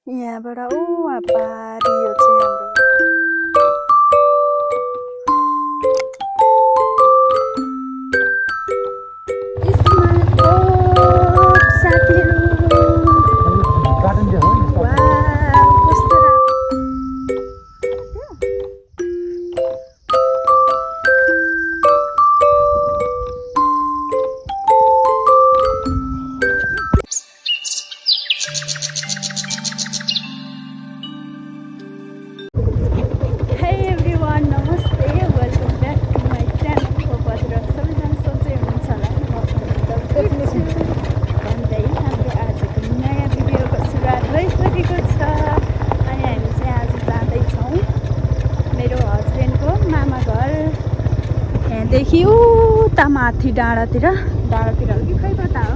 यहाँबाट पारी यो चाहिँ हाम्रो साथीहरू कस्तो देखि उता माथि डाँडातिर हो कि खै कता हो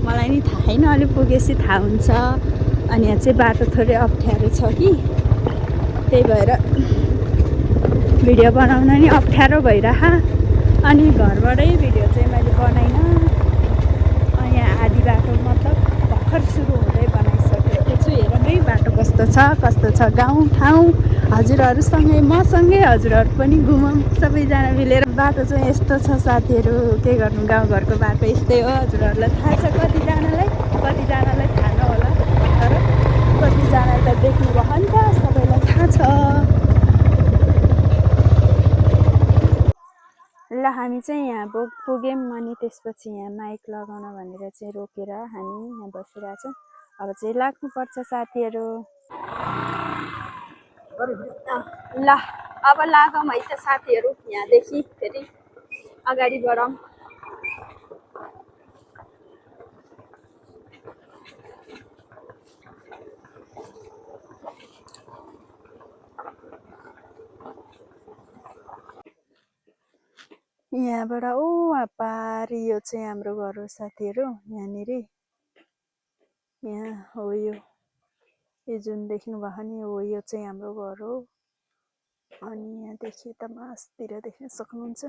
मलाई नि थाहा छैन। अलि पुगेपछि थाहा हुन्छ। अनि यहाँ चाहिँ बाटो थोरै अप्ठ्यारो छ कि त्यही भएर भिडियो बनाउन नि अप्ठ्यारो भइरह। अनि घरबाटै भिडियो चाहिँ मैले बनाइनँ। यहाँ आधी बाटो मतलब भर्खर सुरु हुँदै बनाइसकेको छु। हेरौँ बाटो कस्तो छ गाउँ ठाउँ। हजुरहरूसँगै मसँगै हजुरहरू पनि घुमौँ सबैजना मिलेर। बाटो चाहिँ यस्तो छ साथीहरू, के गर्नु, गाउँघरको बाटो यस्तै हो। हजुरहरूलाई थाहा छ, कतिजनालाई थाहा नहोला, तर कतिजनाले त देख्नुभयो नि त, सबैलाई थाहा छ। ल हामी चाहिँ यहाँ पुग्यौँ। अनि त्यसपछि यहाँ माइक लगाउन भनेर चाहिँ रोकेर हामी यहाँ बसिरहेको छौँ। अब चाहिँ लाग्नुपर्छ साथीहरू। ल अब लागौँ है त साथीहरू। यहाँदेखि फेरि अगाडि बढौँ। यहाँबाट पारी यो चाहिँ हाम्रो घर हो साथीहरू। यहाँनिर यहाँ हो यो जुन देख्नुभयो नि हो, यो चाहिँ हाम्रो घर हो। अनि यहाँदेखि यता मासतिर देख्न सक्नुहुन्छ।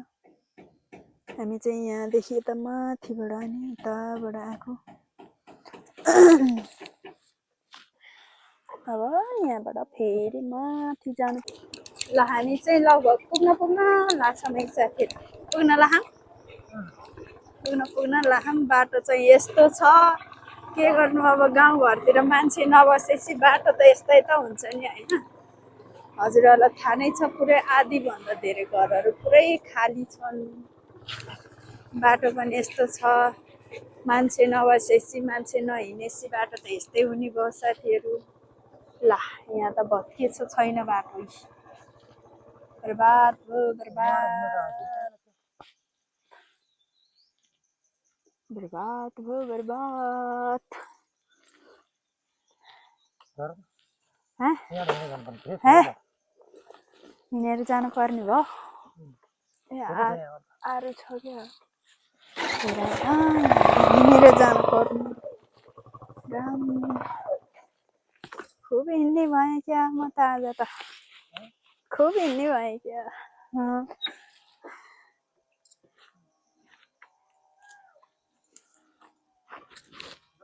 हामी चाहिँ यहाँदेखि यता माथिबाट नि उताबाट आएको। अब यहाँबाट फेरि माथि जानु। ल हामी चाहिँ लगभग पुग्न लाग्छौँ है साथीहरू। पुग्न लाखौँ। बाटो चाहिँ यस्तो छ, के गर्नु। अब गाउँघरतिर मान्छे नबसेपछि बाटो त यस्तै त हुन्छ नि, होइन। हजुरहरूलाई थाहा नै छ, पुरै आधीभन्दा धेरै घरहरू पुरै खाली छन्। बाटो पनि यस्तो छ, मान्छे नबसेपछि, मान्छे नहिँडेपछि बाटो त यस्तै हुने भयो साथीहरू। ल यहाँ त भत्किएको छैन बाटो, बर्बाद भयो, बर्बाद। हिँडेर जानु पर्ने भयो। आरु छ क्या, हिँडेर जानु पर्ने। खुब हिँड्ने भएँ क्या म त, आज त खुब हिँड्ने भएँ क्या।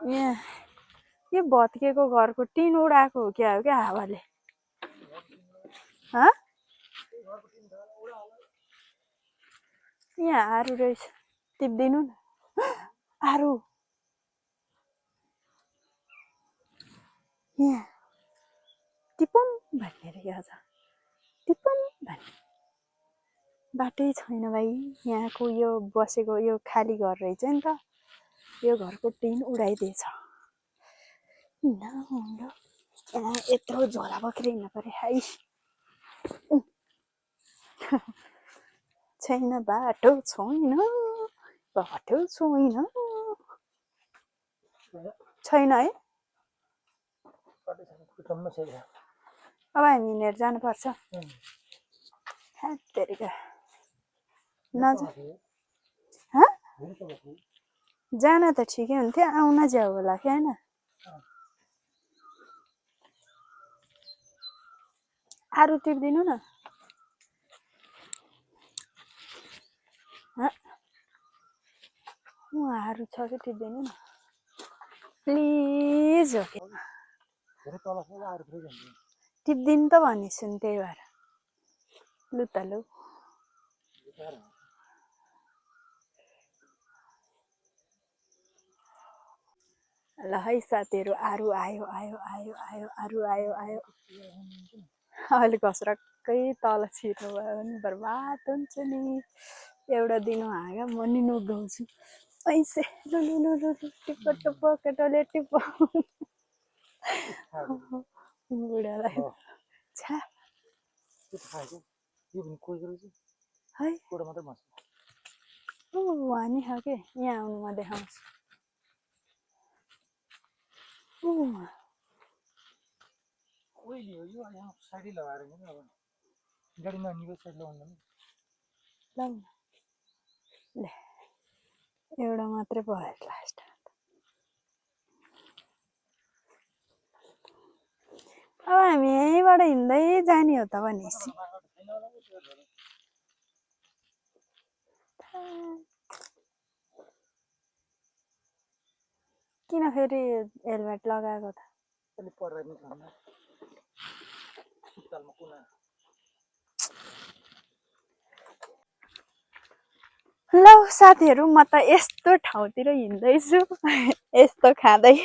यहाँ यो भत्किएको घरको टिन उडाएको हो क्या हावाले। यहाँ आरु रहेछ, टिप्दिनु न आरु। यहाँ टिपौँ भन्ने रे, आज टिपौँ भन्ने। बाटै छैन भाइ। यहाँको यो बसेको यो खाली घर रहेछ नि त, यो घरको टिन उडाइदिएछ। यत्रो झोला बोकेर हिँड्नु पर्यो है। छैन बाटो छैन, छैन है। अब हामी हिँडेर जानुपर्छ। जान त ठिकै हुन्थ्यो, आउन ज्याउ होला क्या, होइन। आरु टिप्दिनु न। आरु छ कि टिप्दिनु न प्लिज। हो टिप्दिन त भनिस् नि त्यही भएर लु त लु ल है साथीहरू आरु आयो आयो आयो आयो आरु आयो आयो अहिले घस्रक्कै तल छिर्नु भयो भने बर्बाद हुन्छ नि एउटा दिनु हाँगा म नि नुगाउँछु ऐसे लु लु लु लु टिप्पो टुप्पो केटोले टिप्पो बुढालाई छ्या है वानी छ के यहाँ आउनु म देखाउँछु एउटा मात्रै भयो लास्ट अब हामी यहीँबाट हिँड्दै जाने हो त भनेपछि किन फेरि हेलमेट लगाएको त ल साथीहरू म त यस्तो ठाउँतिर हिँड्दैछु यस्तो खाँदै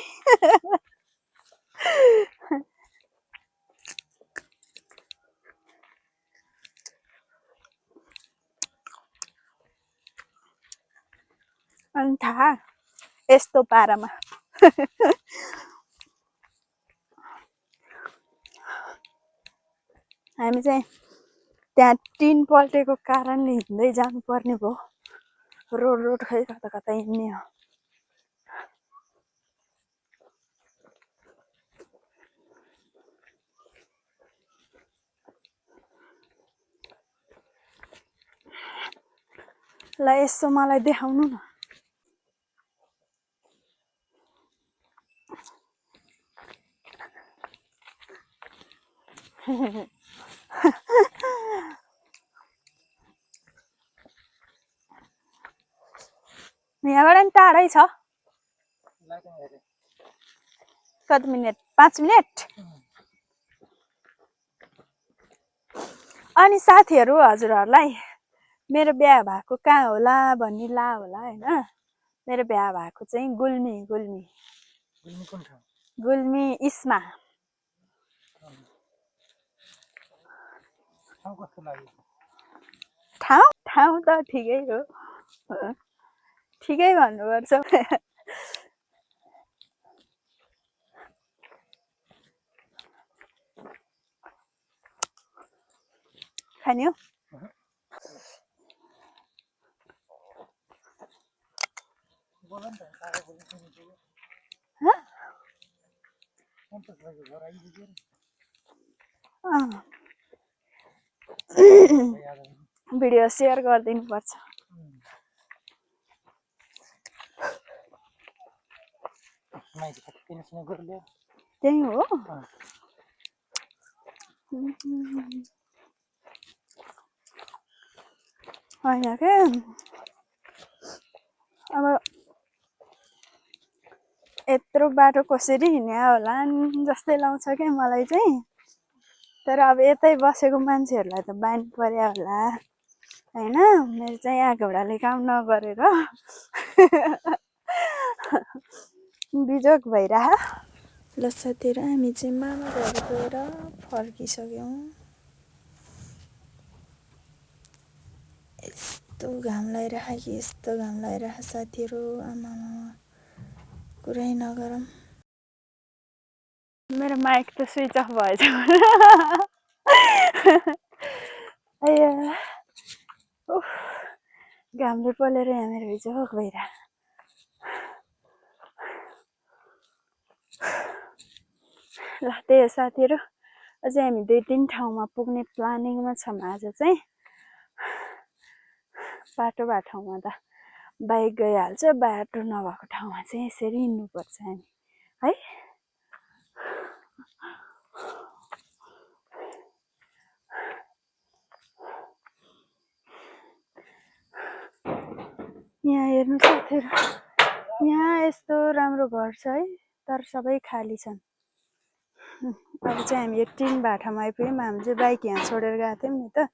अनि थाहा यस्तो पारामा हामी चाहिँ त्यहाँ टिन पल्टेको कारणले हिँड्दै जानुपर्ने भयो रोड खै कता कता हिँड्ने हो ल यसो मलाई देखाउनु न यहाँबाट नि टाढै छ कति मिनट 5 मिनट अनि साथीहरू हजुरहरूलाई मेरो बिहा भएको कहाँ होला भन्ने ला होला हैन मेरो बिहा भएको चाहिँ गुल्मी इस्मा ठाउँ त ठिकै हो ठिकै भन्नुपर्छ खाने हो भिडियो सेयर गरिदिनु पर्छ त्यही हो होइन के अब यत्रो बाटो कसरी हिँड्या होला जस्तै लाउँछ के मलाई चाहिँ तर अब यतै बसेको मान्छेहरूलाई त बानी पर्या होला हैन मेरो चाहिँ यहाँ घोडाले काम नगरेर बिजोग भइरह ल साथीहरू हामी चाहिँ मामा घर गएर फर्किसक्यौँ यस्तो घाम लागिरह साथीहरू आमामा कुरै नगरौँ मेरो माइक त स्विच अफ भएछ घामले पोलेर यहाँ मेरो बिजोग भइरह ल त्यही हो साथीहरू अझै हामी 2-3 ठाउँमा पुग्ने प्लानिङमा छौँ आज चाहिँ बाटोमा त बाइक गइहाल्छ बाटो नभएको ठाउँमा चाहिँ यसरी हिँड्नुपर्छ हामी है यहाँ हेर्नु साथीहरू यहाँ यस्तो राम्रो घर छ है तर सबै खाली छन् अब चाहिँ हामी यो टिन भाटामा आइपुग्यौँ। हामी चाहिँ बाइक यहाँ छोडेर गएको थियौँ नि त।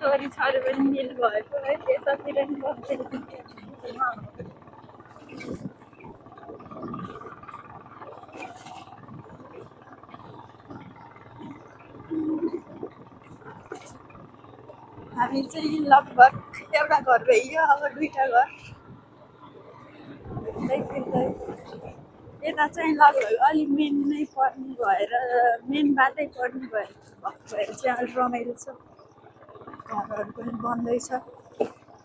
छोरी छोरी पनि मिल भएको है, त्यतातिर नि बसेको हामी चाहिँ लगभग एउटा घर भइयो, अब दुईटा घर फिर्दै यता चाहिँ लगभग अलिक मेन नै पर्ने भएर मेन बाटै पर्ने भएर चाहिँ अलिक रमाइलो छ। घरहरू पनि बन्दैछ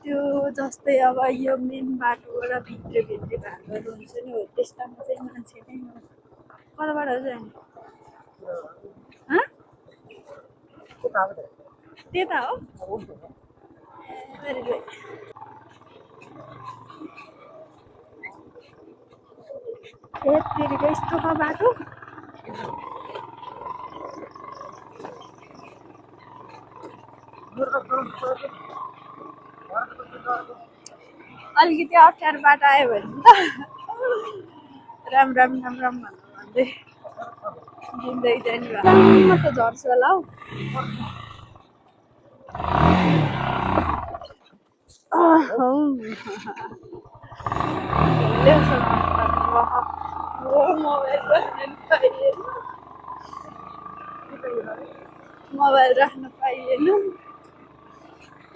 त्यो जस्तै अब यो मेन बाटोबाट भित्री भागहरू हुन्छ नि हो, त्यस्तामा चाहिँ मान्छे नै कताबाट हो जाने त्यता हो यतिको यस्तो छ बाटो। अलिकति अप्ठ्यारो बाटो आयो भने त राम राम राम राम भन्दै जिन्दै जाने भयो त झर्छ होला हौ। मोबाइल राख्न पाइएन।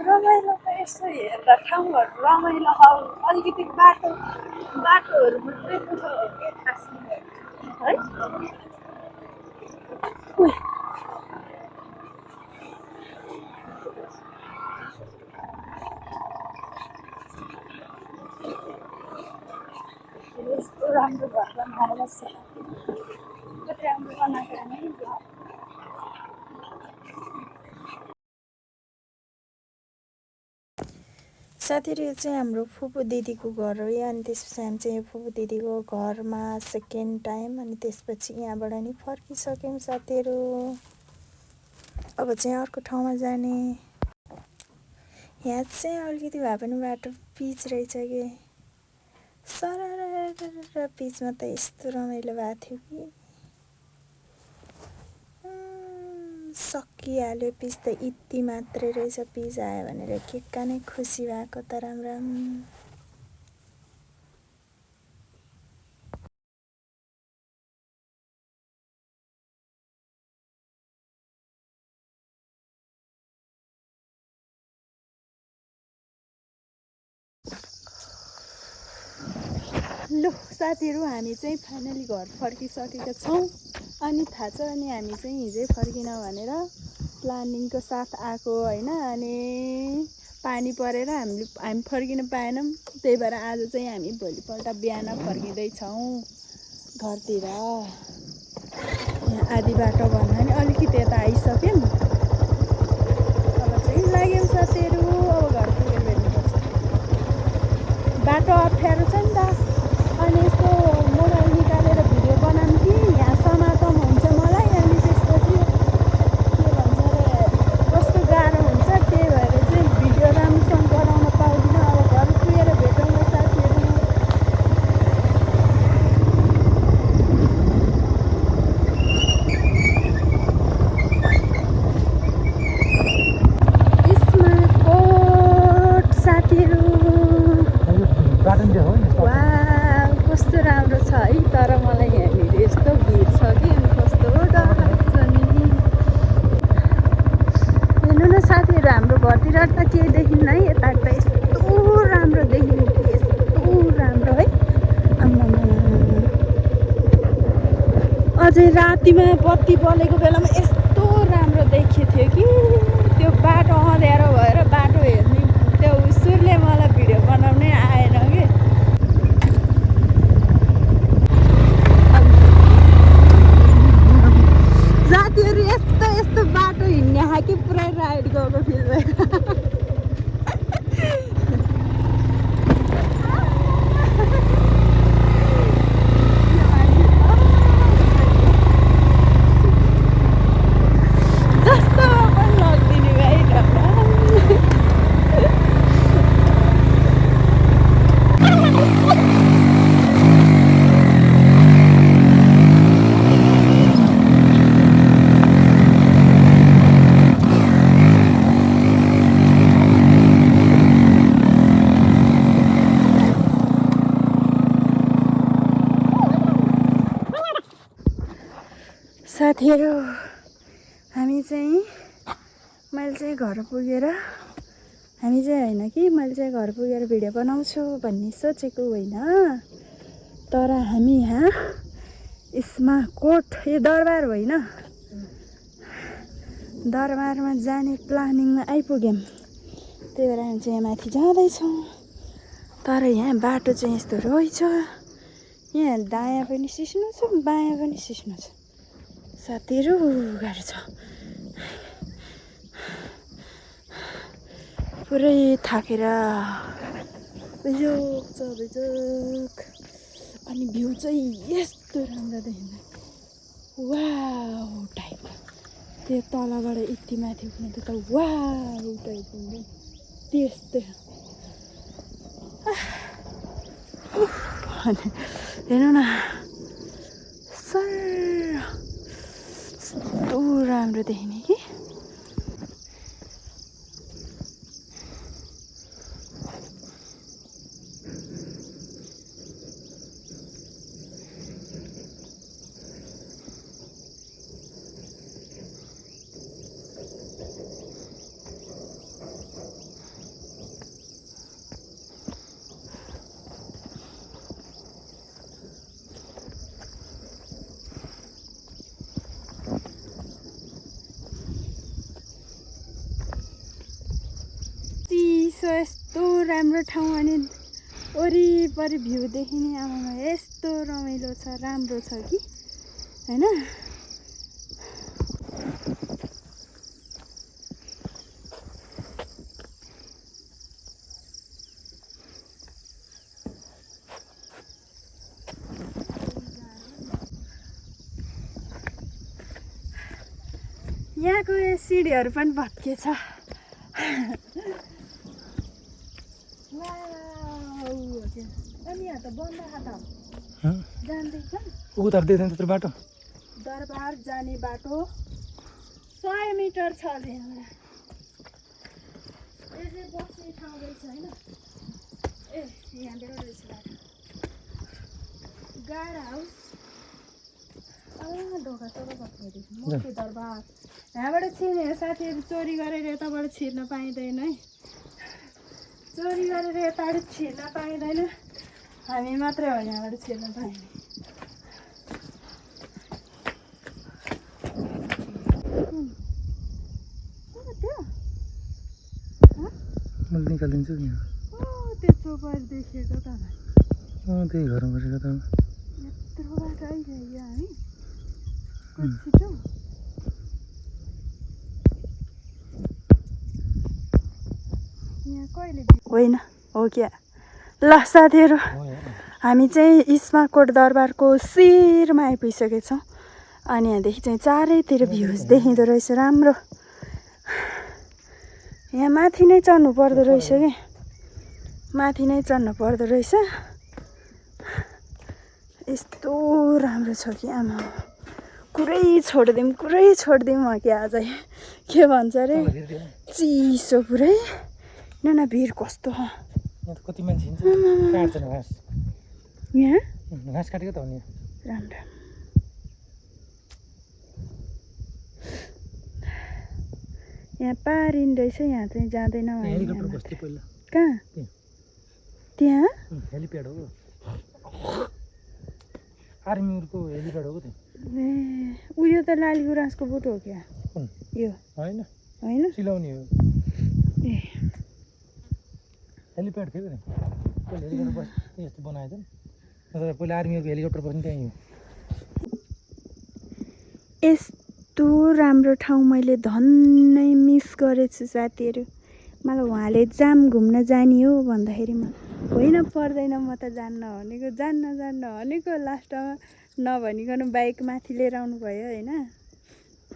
रमाइलो त यसो हेर्दा ठाउँहरू रमाइलो, अलिकति बाटोहरू मात्रै दुःख हो के खास है। यस्तो राम्रो घर बनाएर बस्छ, कति राम्रो बनाएको नि। साथीहरू यो चाहिँ हाम्रो फुपू दिदीको घर हो यहाँ, अनि त्यसपछि हामी चाहिँ यो फुपू दिदीको घरमा सेकेन्ड टाइम, अनि त्यसपछि यहाँबाट नि फर्किसक्यौँ साथीहरू। अब चाहिँ अर्को ठाउँमा जाने। यहाँ चाहिँ अलिकति भए पनि बाटो पिच रहेछ कि सरर पिचमा त यस्तो रमाइलो भएको थियो कि सकिहाल्यो। पिच त यति मात्रै रहेछ, पिच आयो भनेर के कानै खुसी भएको त राम राम। लु साथीहरू हामी चाहिँ फाइनली घर फर्किसकेका छौँ। अनि थाहा छ अनि हामी चाहिँ हिजै फर्किन भनेर प्लानिङको साथ आएको होइन, अनि पानी परेर हामी फर्किन पाएनौँ। त्यही भएर आज चाहिँ हामी भोलिपल्ट बिहान फर्किँदैछौँ घरतिर। यहाँ आधी बाटो भन्दा नि अलिकति यता आइसक्यौँ। अब चाहिँ लाग्यौँ साथीहरू, अब घर पुगेर भेट्नुपर्छ। बाटो अप्ठ्यारो छ नि त, अनि यस्तो मोबाइल निकालेर भिडियो बनाऊँ कि यहाँ समातम हुन्छ मलाई, अनि त्यसपछि के भन्छ अरे कस्तो गाह्रो हुन्छ, त्यही भएर चाहिँ भिडियो राम्रोसँग बनाउन पाउँदिनँ। अब घर पुगेर भेटौँ न साथीहरू। इस्माकोट साथीहरू कस्तो राम्रो छ है, तर मलाई यहाँनिर यस्तो भिड छ कि अनि कस्तो डर लाग्छ नि। हेर्नु न साथीहरू, हाम्रो घरतिर त केही देखिन्न है, यता त यस्तो राम्रो देखिने कि यस्तो राम्रो है। अझै रातिमा बत्ती बलेको बेलामा यस्तो राम्रो देखिएको थियो कि त्यो बाटो अँध्यारो भएर बाटो हेर्ने त्यो सुरले मलाई भिडियो बनाउनै आएन कि। साथीहरू यस्तो यस्तो बाटो हिँड्ने कि पुरै राइड गएको फिल भयो। साथीहरू हामी चाहिँ मैले चाहिँ घर पुगेर हामी चाहिँ होइन कि मैले चाहिँ घर पुगेर भिडियो बनाउँछु भन्ने सोचेको होइन तर हामी यहाँ इस्माकोट यो दरबार होइन दरबारमा जाने प्लानिङमा आइपुग्यौँ त्यही भएर हामी चाहिँ यहाँ माथि जाँदैछौँ तर यहाँ बाटो चाहिँ यस्तो रहेछ यहाँ दायाँ पनि सिस्नो छ बायाँ पनि सिस्नो छ साथीहरू गाह्रो छ पुरै थाकेर बिजोक छ बिजोक अनि भ्यू चाहिँ यस्तो राम्रो देखिन्छ वाउ टाइप त्यो तलबाट यति माथि उठ्ने त वाउ टाइप हुन्छ त्यस्तै हेर्नु न सर यस्तो राम्रो देखिने कि यस्तो राम्रो ठाउँ अनि वरिपरि भ्यू देखिने आमामा यस्तो रमाइलो छ राम्रो छ कि हैन यहाँको सिडीहरू पनि भत्केछ बाटो दरबार जाने बाटो 100 मिटर छ यहाँबाट बस्ने ठाउँ रहेछ होइन ए यहाँबाट रहेछ बाटो गाड हाउस ढोका सबै भत्किएदेखि मुख्य दरबार यहाँबाट छिर्ने साथीहरू चोरी गरेर यताबाट छिर्न पाइँदैन है चोरी गरेर यताबाट छिर्न पाइँदैन हामी मात्रै हो यहाँबाट छिर्न पाइने मैले निकालिदिन्छु नि त्यो चोपर देखेको त त्यही घरमा बसेको त यत्रो बाटो आइसक्यो हामी छिटो यहाँ कहिले होइन हो क्या ल साथीहरू हामी चाहिँ इस्माकोट दरबारको शिरमा आइपुगिसकेको छौँ अनि यहाँदेखि चाहिँ चारैतिर भ्युज देखिँदो रहेछ राम्रो यहाँ माथि नै चढ्नु पर्दो रहेछ कि माथि नै चढ्नु पर्दो रहेछ यस्तो राम्रो छ कि आमा कुरै छोडिदिउँ हो कि आज के भन्छ अरे चिसो पुरै न भिड कस्तो कति मान्छे काट्छन् घाँस यहाँ घाँस काटेको त हो नि राम्रो यहाँ पारिन रहेछ यहाँ चाहिँ जाँदैन हेलिकप्टर बस्थ्यो पहिला कहाँ त्यहाँ हेलिप्याड हो आर्मीको हेलिप्याड हो त्यो ए उयो त लाली गुराँसको बोट हो क्या यो होइन होइन सिलाउने हो ए हेलिप्याड थियो नि पहिला हेलिकप्टर बस्ने यस्तो बनाएको थियो नि पहिला आर्मीको हेलिकप्टर बस्ने त्यहीँ हो यस्तो राम्रो ठाउँ मैले धन्नै मिस गरेछु साथीहरू मलाई उहाँले जाम घुम्न जाने हो भन्दाखेरि म होइन पर्दैन म त जान्न भनेको लास्टमा नभनिकन बाइक माथि लिएर आउनुभयो होइन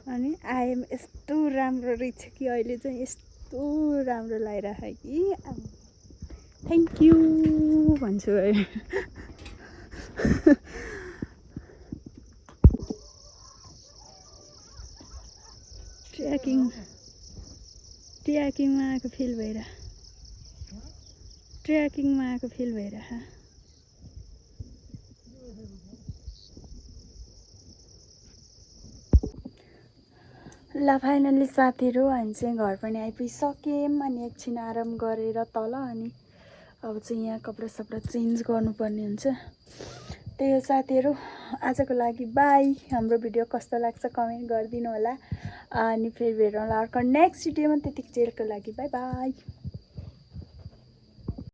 अनि आएँ यस्तो राम्रो रहेछ कि अहिले चाहिँ यस्तो राम्रो लागिरहेको कि अब थ्याङ्क यू भन्छु अहिले ट्र्याकिङमा आएको फिल भइरह ल फाइनल्ली साथीहरू हामी चाहिँ घर पनि आइपुगिसक्यौँ अनि एकछिन आराम गरेर तल अनि अब चाहिँ यहाँ कपडा सपडा चेन्ज गर्नुपर्ने हुन्छ। त्यही हो साथीहरू, आजको लागि बाई। हाम्रो भिडियो कस्तो लाग्छ कमेन्ट गरिदिनु होला अनि फेरि भेटौँला अर्को नेक्स्ट भिडियोमा। त्यतिखेरको लागि बाई बाई।